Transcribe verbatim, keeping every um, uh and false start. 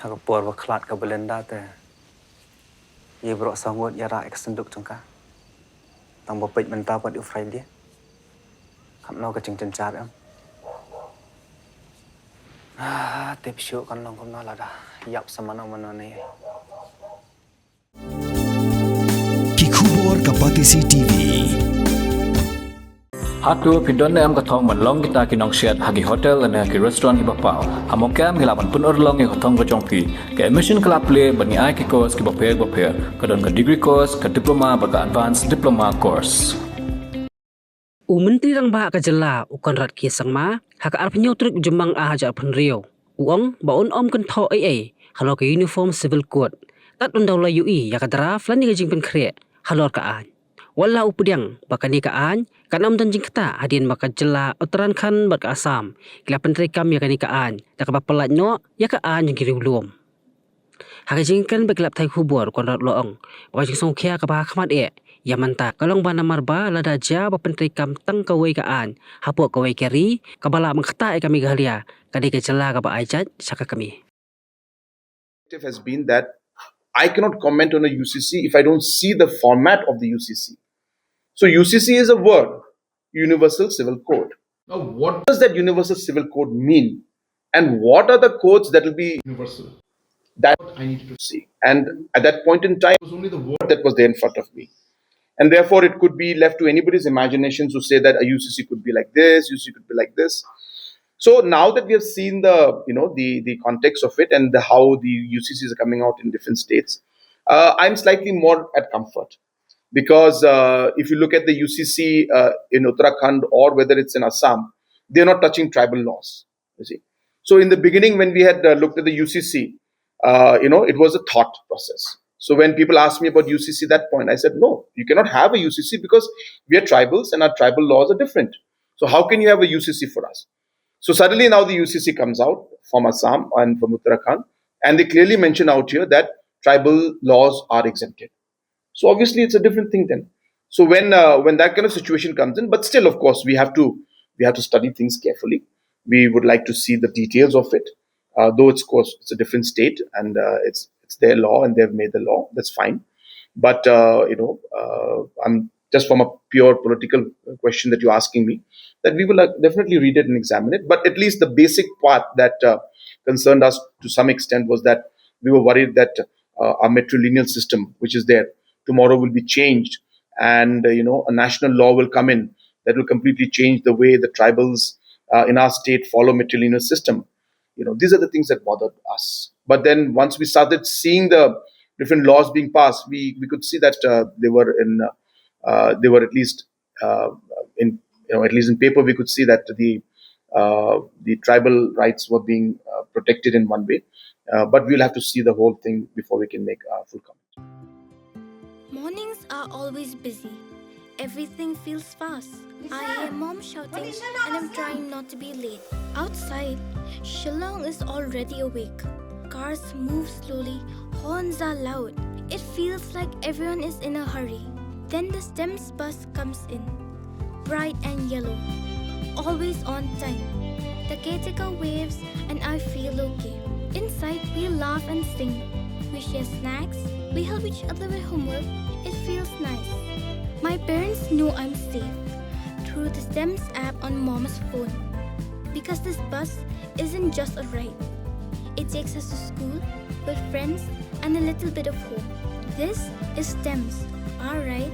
Ha ka por ba khlad ka Belinda te, ïa baroh saw ngut ïa rah ïa ka synduk jong ka. Tang ba peit mynta pat u Friday. Katno ka jingjynjar em. Ah, tip shuh kan long kumno lada ïap sa mano mano ne. Ki khubor ka Batesi T V. Hato phi don ne em ka thong ban long kita ki nongshet ha ki hotel ne ki restaurant kiba paw? Ha Mawkyrwat ngi lah ban pynurlong ïa ka thong ka jong phi. Ka admission ka la plie bad ngi ai ki course kiba pher ba pher. Ka don ka degree course, ka diploma bad ka advanced diploma course. U Myntri Rangbah ka jylla u Conrad K Sangma ha ka arphew hynñiew tarik u Jymmang ar hajar arphew hynriew u ong ba un ym kynthoh ei ei halor ka Uniform Civil Code. Tad un daw la ïohi ïa ka draft lane ka jingpynkhreh halor ka aiñ. Wat la u pdiang ba kane ka aiñ kan ym don jingktah hadien ba ka jylla Uttarakhand bad ka Assam ki la pyntreikam ïa kane ka aiñ da kaba pyllait noh ïa ka aiñ jong ki riewlum. Ha ka jingkren bad ki lad pathai khubor u Conrad u la ong ba ka jingsngewkhia kaba ha khmat eh ïa mynta ka long ba namar ba lada jia ba pyntreikam tang kawei ka aiñ hapoh kawei ka ri kaba lah ban ktah ïa ka Meghalaya ka dei ka jylla kaba ai jait sha ka kmie. Has been that I cannot comment on a U C C if I don't see the format of the U C C. So U C C is a word, Universal Civil Code. Now, what does that Universal Civil Code mean? And what are the codes that will be universal? That I need to see. And at that point in time, it was only the word that was there in front of me. And therefore, it could be left to anybody's imagination to say that a U C C could be like this, U C C could be like this. So now that we have seen the, you know, the, the context of it and the, how the U C Cs are coming out in different states, uh, I'm slightly more at comfort because uh, if you look at the U C C uh, in Uttarakhand or whether it's in Assam, they're not touching tribal laws. You see, so in the beginning when we had uh, looked at the U C C, uh, you know, it was a thought process. So when people asked me about U C C that point, I said, no, you cannot have a U C C because we are tribals and our tribal laws are different. So how can you have a U C C for us? So suddenly now the U C C comes out from Assam and from Uttarakhand, and they clearly mention out here that tribal laws are exempted. So obviously it's a different thing then. So when uh, when that kind of situation comes in, but still, of course, we have to we have to study things carefully. We would like to see the details of it, uh, though it's, of course, it's a different state and uh, it's it's their law and they've made the law. That's fine. But uh, you know, uh, I'm just from a pure political question that you're asking me, that we will uh, definitely read it and examine it. But at least the basic part that uh, concerned us to some extent was that we were worried that uh, our matrilineal system, which is there, tomorrow will be changed, and uh, you know, a national law will come in that will completely change the way the tribals uh, in our state follow matrilineal system. You know, these are the things that bothered us. But then once we started seeing the different laws being passed, we, we could see that uh, they were in uh, uh, they were at least uh, in you know, at least in paper, we could see that the uh, the tribal rights were being uh, protected in one way. Uh, but we'll have to see the whole thing before we can make a full comment. Mornings are always busy. Everything feels fast. I hear mom shouting and I'm trying not to be late. Outside, Shillong is already awake. Cars move slowly, horns are loud. It feels like everyone is in a hurry. Then the STEMS bus comes in. Bright and yellow. Always on time. The caretaker waves and I feel okay. Inside, we laugh and sing. We share snacks. We help each other with homework. It feels nice. My parents know I'm safe through the STEMS app on mom's phone. Because this bus isn't just a ride, it takes us to school, with friends, and a little bit of home. This is STEMS, our ride,